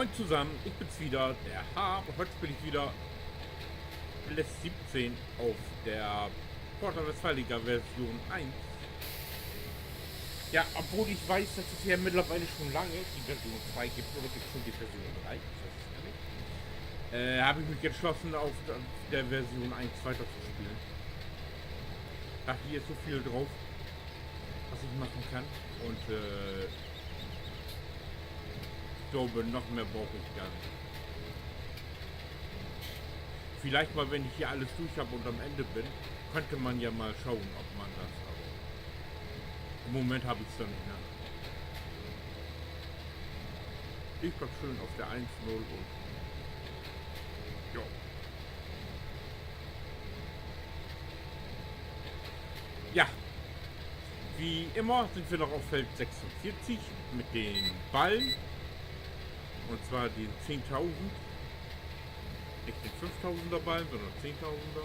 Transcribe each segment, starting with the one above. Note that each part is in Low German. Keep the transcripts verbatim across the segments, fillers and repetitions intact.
Moin zusammen, ich bin's wieder, der Harp, und heute spiele ich wieder Bless siebzehn auf der Porta Westfalica Version eins. Ja, obwohl ich weiß, dass es ja mittlerweile schon lange die Version zwei gibt, oder gibt schon die Version drei, ich weiß es gar nicht, äh, habe ich mich entschlossen, auf der Version eins weiter zu spielen. Ach, hier ist so viel drauf, was ich machen kann. Und, äh, ich glaube, noch mehr brauche ich gar nicht. Vielleicht mal, wenn ich hier alles durch habe und am Ende bin, könnte man ja mal schauen, ob man das, aber im Moment habe ich's da nicht mehr. Ich bleib schön auf der eins null und ja. Ja, wie immer sind wir noch auf Feld sechsundvierzig mit den Ballen. Und zwar den zehntausend. Nicht den fünftausender Ballen, sondern zehntausender.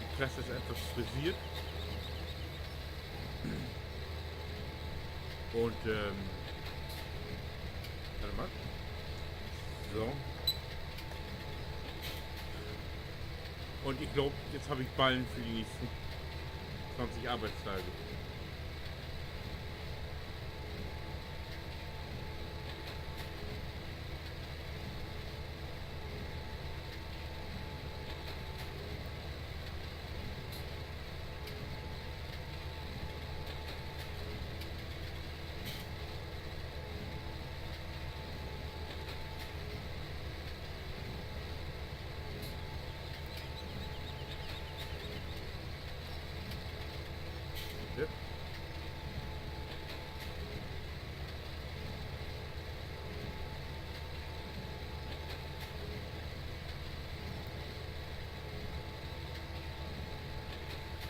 Die Klasse ist etwas frisiert. Und, ähm, warte mal. So. Und ich glaube, jetzt habe ich Ballen für die nächsten zwanzig Arbeitstage.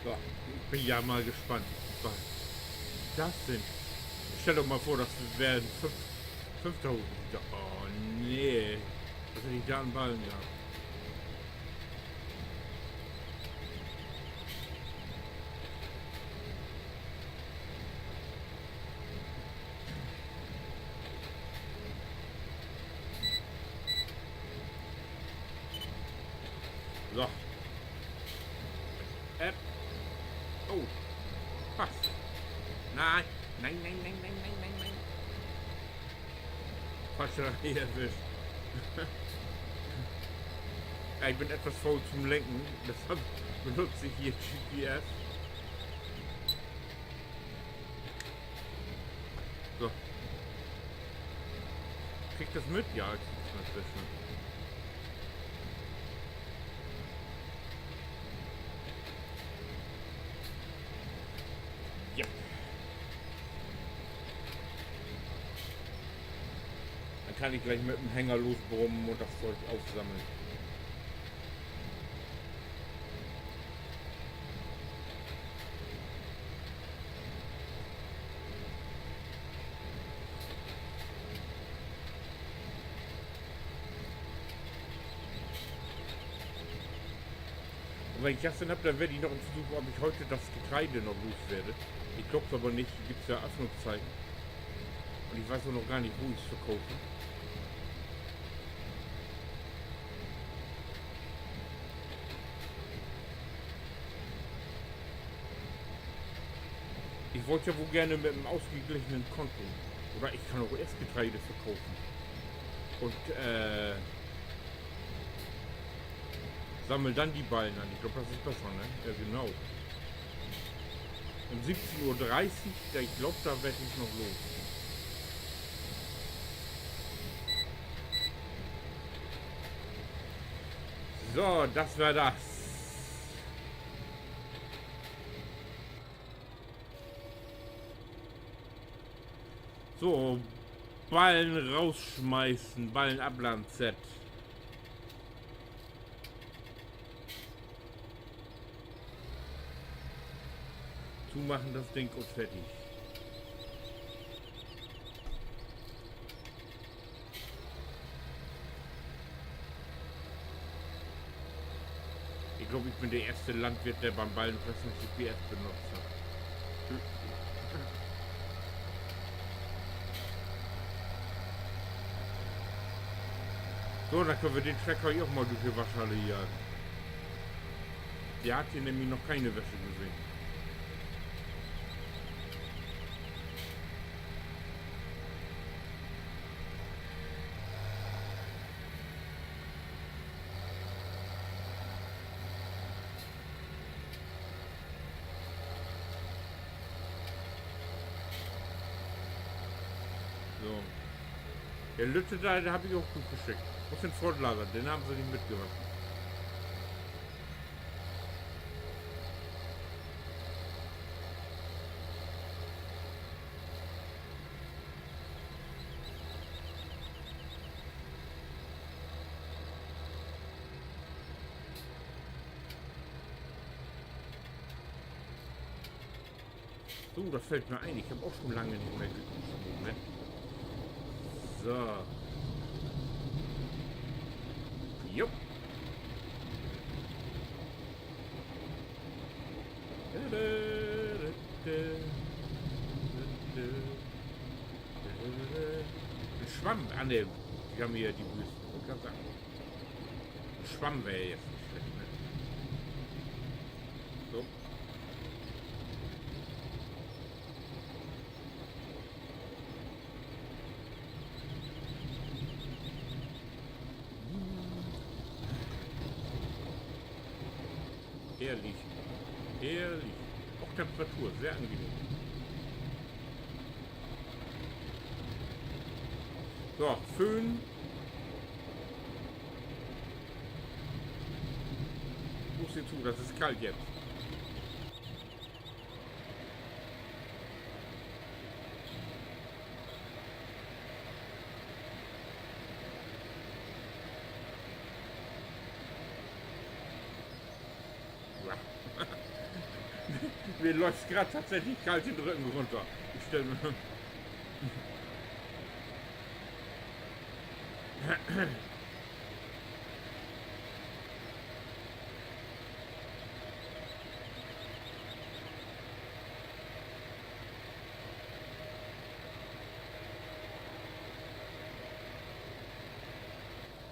So, ich bin ja mal gespannt, was das sind. Stell doch mal vor, das wären fünf, fünftausend. Oh, nee. Was hätte ich da an Ballen gehabt? So. Äh. Oh. Fast. Nein. Nein, nein, nein. Falsche Reihe erwischt. Ja, ich bin etwas faul zum Lenken. Deshalb benutze ich hier G P S. So. Krieg ich das mit? Ja, ich krieg's mit. Sehr schön. Ja. Dann kann ich gleich mit dem Hänger losbrummen und das Zeug aufsammeln. Und wenn ich das dann hab, dann werde ich noch versuchen, ob ich heute das Getreide noch loswerde. Ich glaub's aber nicht, hier gibt's ja Öffnungszeiten. Und ich weiß auch noch gar nicht, wo ich's verkaufe. Ich wollt ja wohl gerne mit einem ausgeglichenen Konto. Oder ich kann auch erst Getreide verkaufen. Und, äh, sammel dann die Ballen an. Ich glaub, das ist besser, ne? Ja, genau. Um siebzehn Uhr dreißig, ja, ich glaub, da werd ich noch los. So, das war das. So, Ballen rausschmeißen, Ballen abladen, Z. Zumachen das Ding und fertig. Ich glaub, ich bin der erste Landwirt, der beim Ballenfressen G P S benutzt hat. Hm. So, denn köönt wi den Trecker hier ok mal dörch de Waschhalle jagen. De hett hier nämlich noch kene Wäsche gesehn. So. De Lütte dor, de heff ik ok rutschickt. Wo is denn Frontlader? Den hebbt se nich mitbröcht. So, dor fallt mi in, ik heff ok schon lang nich mehr geduscht, ne? So. Jupp. En Swamm an de, wi hebbt hier de Wüst, ik kann seggen. En Swamm weer jetzt nich slecht, ne? So. Herrlich. Herrlich. Och, Temperatur, sehr angenehm. So, Föhn. Los, sieh zu, dat is kalt jetzt. Ja. Mir löppt graad tatsächlich kalt den Rücken rünner. Ik stell mi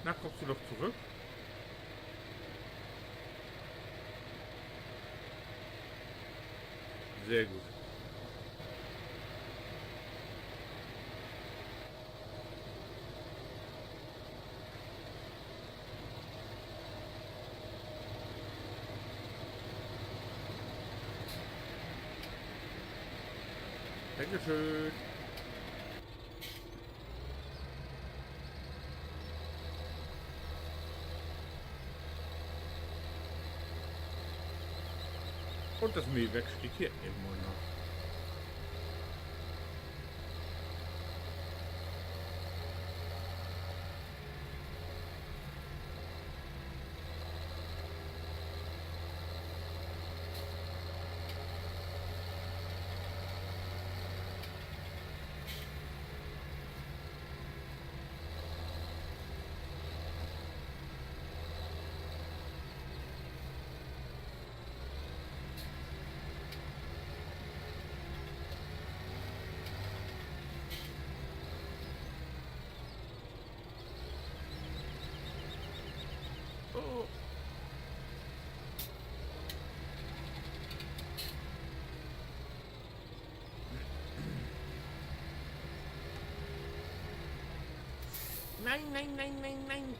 Na, kummst du noch torüch? Sehr goot. Dankeschön. Un dat Mähwerk steiht hier immer noch. Oh. Nein, nein, nein, nein, nein.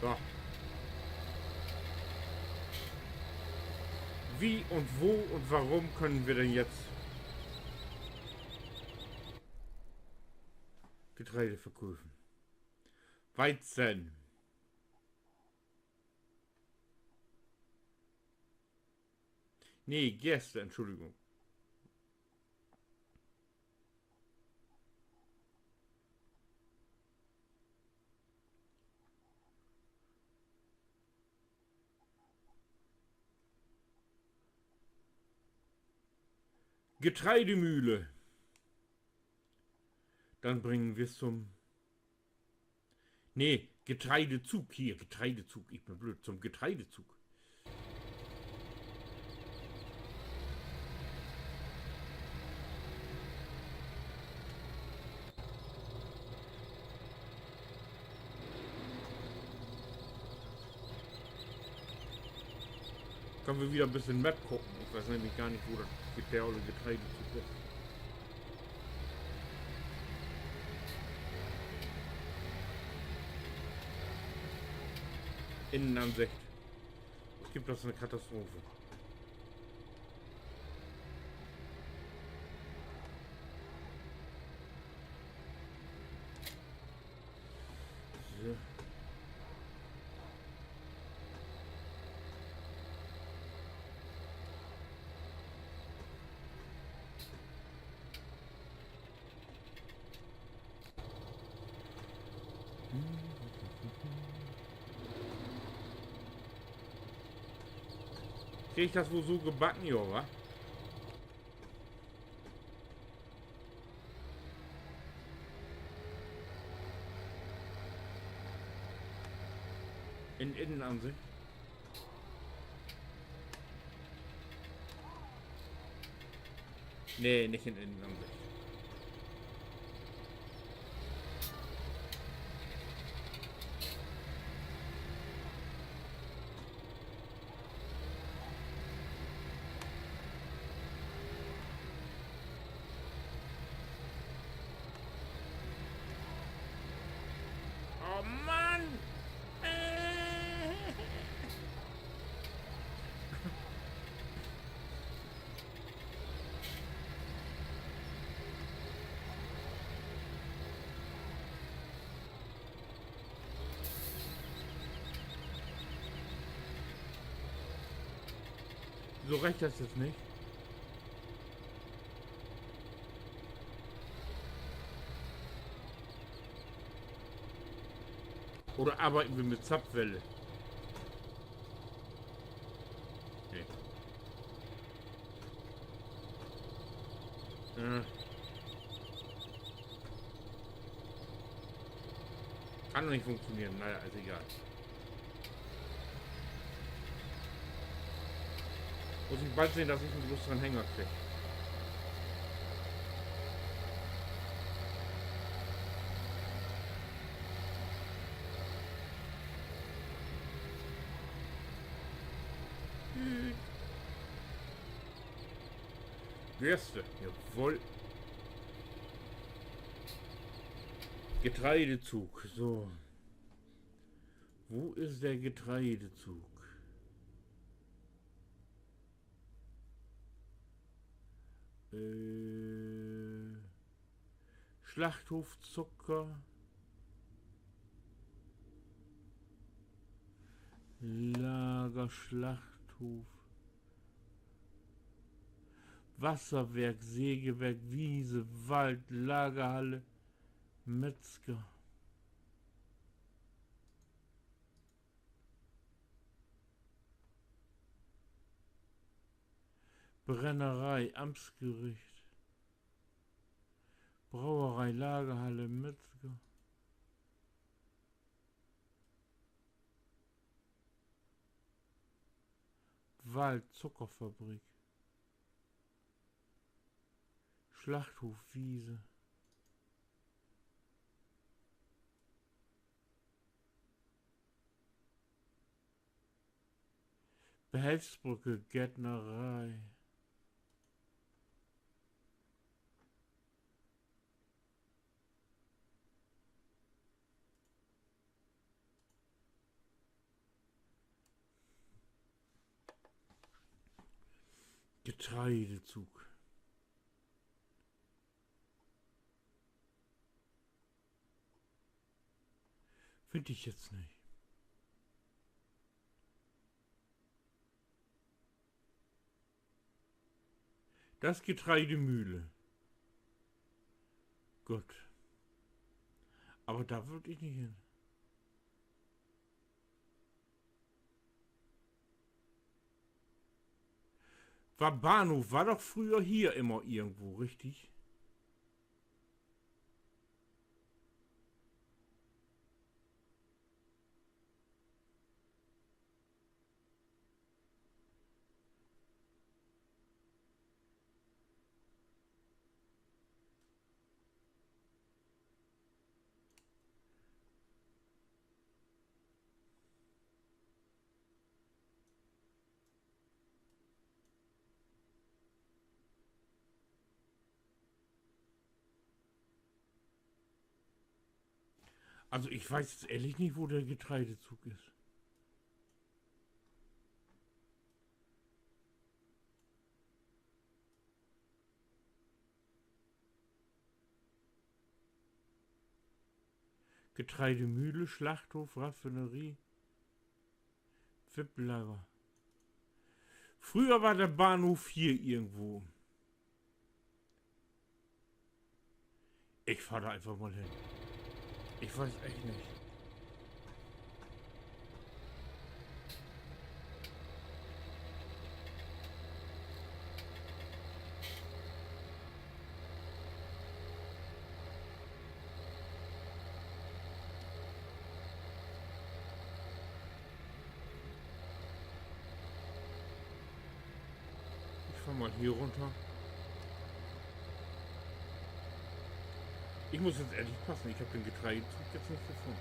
So. Wie und wo und warum können wir denn jetzt Getreide verköpen? Weizen. Nee, Gerste, Entschuldigung. Getreidemühle. Dann bringen wir's zum Nee, Getreidezug hier, Getreidezug. Ik bün blööd, zum Getreidezug. Köönt wi wedder en beten Map kieken. Ik weet nämlich gor nich, wo dat Getreide, Getreide to is. Innenansicht. Es gibt das, 'ne Katastrophe. So. Krieg ik dat woll so gebacken, jo, wa? In Innenansicht? Nee, nich in Innenansicht. Oh Mann! So recht is dat nich. Oder arbeiden wi mit Zapfwelle? Nee. Äh. Kann doch nich funktioneren. Na ja, is egal. Muss ik bald sehn, dat ik en grötteren Hänger krieg. Gerste, jawoll. Getreidezuug, so. Wo is de Getreidezuug? Äh, Slachthof, Zucker. Lager, Slachthof. Wasserwerk, Sägewerk, Wiese, Wald, Lagerhalle, Metzger. Brennerei, Amtsgericht, Brauerei, Lagerhalle, Metzger. Wald, Zuckerfabrik. Slachthof, Wiese. Behelfsbrücke, Gärtnerei. Getreidezuug. Finn ik nu nich. Dat is Getreidemühle. Goot. Aver dor wull ik nich hen. War Bahnhof, war doch fröher hier immer irgendwo, richtig? Also, ik weet ehrlich nich, wo de Getreidezuug is. Getreidemühle, Schlachthof, Raffinerie, Wipplager. Fröher weer de Bahnhoff hier irgendwo. Ik fahr dor eenfach mal hen. Ik weet echt nich. Ik fahr mal hier runner. Ik mutt nu ehrlich passen, ik heff den Getreidezuug nu nich funnen.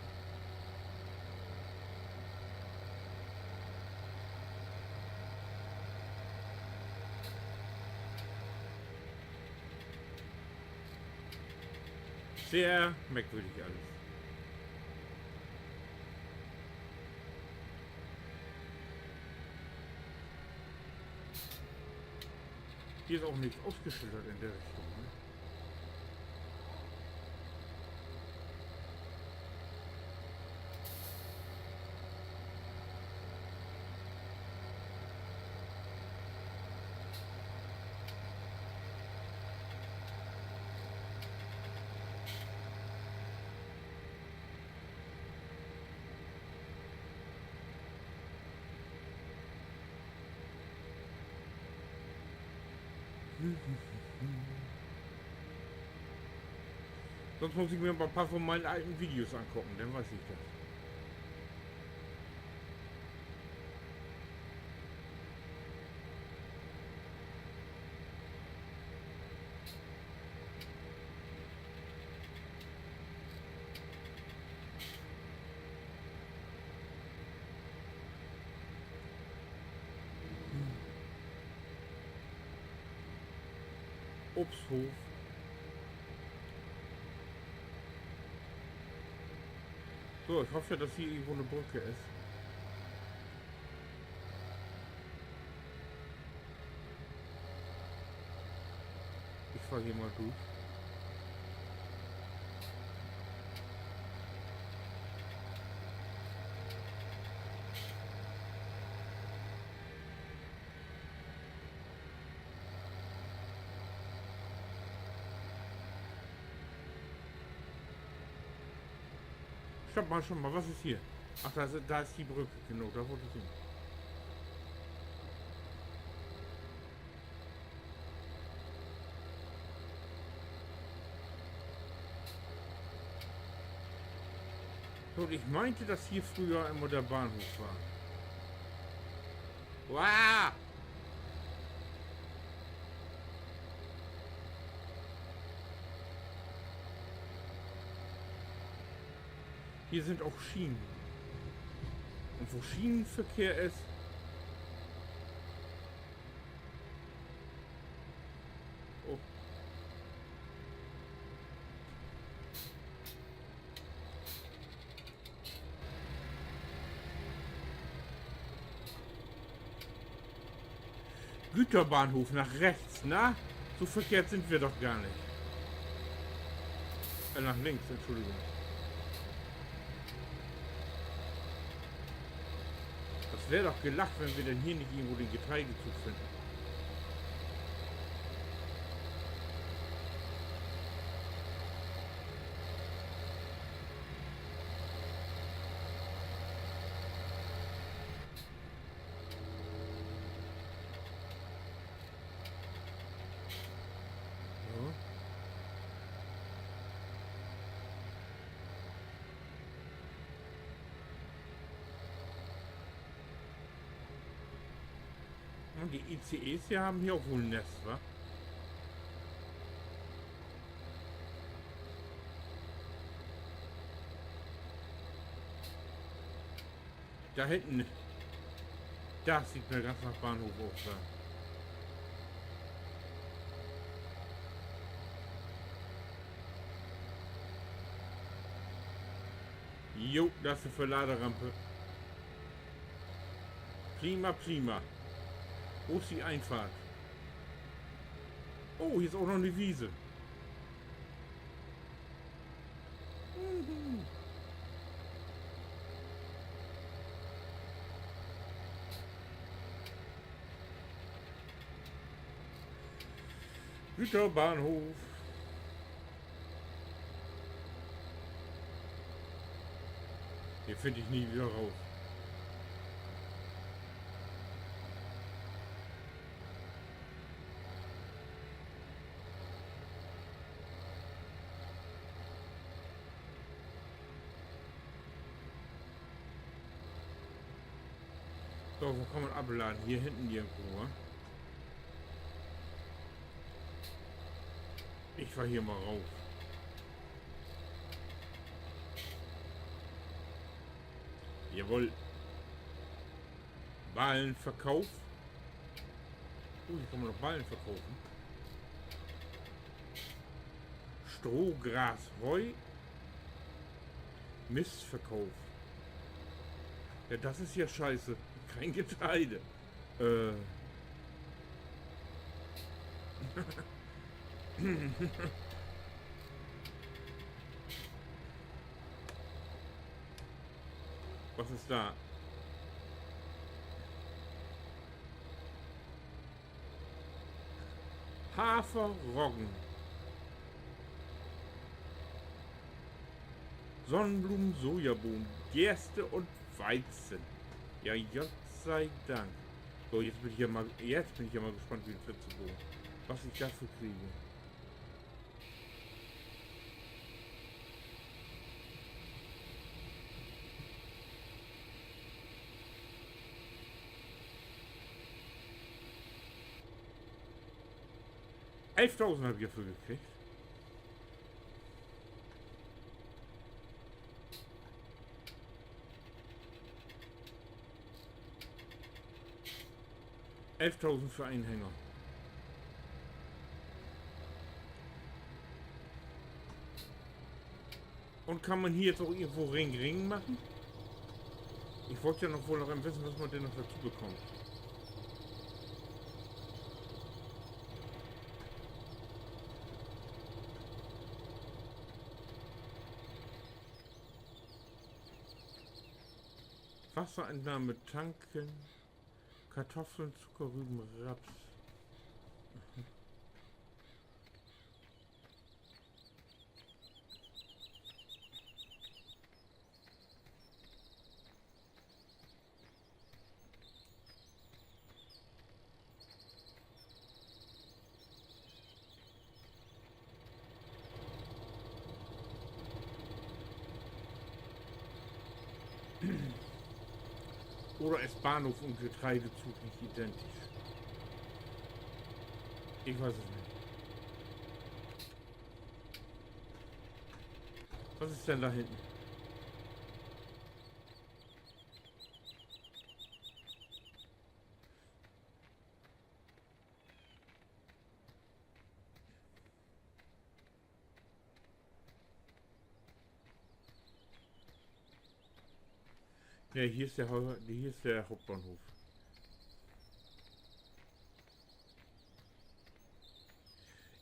Sehr merkwürdig allens. Hier is ok nix utschildert in de Richtung, ne? Sünst mutt ik mi mal en poor vun mien olen Videos ankieken, denn weet ik dat. Obsthof. So, ik hoff ja, dat hier irgendwo 'ne Brück is. Ik fahr hier mal dör. Stopp mal, stopp mal, wat is hier? Ach, dor is, dor is de Brück, genau, dor wull ik hen. So, ik meen, dat hier fröher immer de Bahnhoff weer. Wow! Hier sünd ok Schienen. Un wo Schienenverkehr is, oh. Güterbahnhof, na rechts, na? So verkehrt sünd wi doch gor nich. Äh, na links, Entschuldigung. Dat weer doch gelacht, wenn wi denn hier nich irgendwo den Getreidezuug finnen. So. Un de I C Es hier hebben hier ok woll en Nest, wa? Dor hinten. Dat süht mi ganz na Bahnhoff ut, wa? Jo, dat is de Verladerampe. Prima, prima. Wo is de Infahrt? Oh, hier is ok noch 'ne Wiese. Mhm. Güterbahnhof. Hier find ik nie wieder raus. So, wo kann man afladen? Hier hinten irgendwo, wa? Ik fahr hier mal rauf. Jawoll. Ballenverkauf. Oh, hier kann man noch Ballen verkaufen. Stroh, Gras, Heu. Mistverkauf. Ja, das ist ja scheiße. Kein Getreide. Äh. Was ist da? Hafer, Roggen. Sonnenblumen, Sojabohnen, Gerste und Weizen. Ja, Gott sei Dank. So, jetzt bin ich ja mal, jetzt bin ich ja mal gespannt, wie das letzte Go, was ich dafür kriege. Elftausend hab ich dafür gekriegt. Elftausend för een Hänger. Un kann man hier jetzt ok irgendwo Ring, Ring maken? Ik wull ja noch woll noch even wissen, wat man denn noch dorto bekummt. Wasserentnahme, Tanken, Kartoffeln, Zuckerrüben, Raps. Oder is Bahnhof un Getreidezuug nich identisch? Ik weet et nich. Wat is denn dor hinten? Nee, hier is de Hau-, hier is de Hauptbahnhof.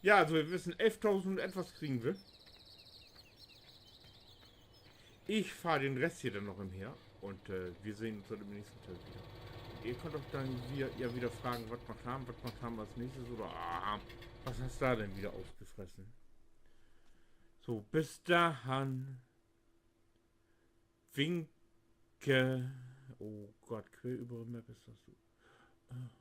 Ja, also wi wissen, elftausend etwas kriegen wi. Ik fahr den Rest hier denn noch ümher un, äh, wi sehn uns denn in'n nächsten Deel wieder. Un ji köönt ok denn wieder, ja, wieder fragen, wat maakt wi, wat maakt wi as nächstes oder, ah, wat hest du denn wieder utgefressen? So, bis dorhen. Winke. Oh Gott, quer über Map is dat so. Ah.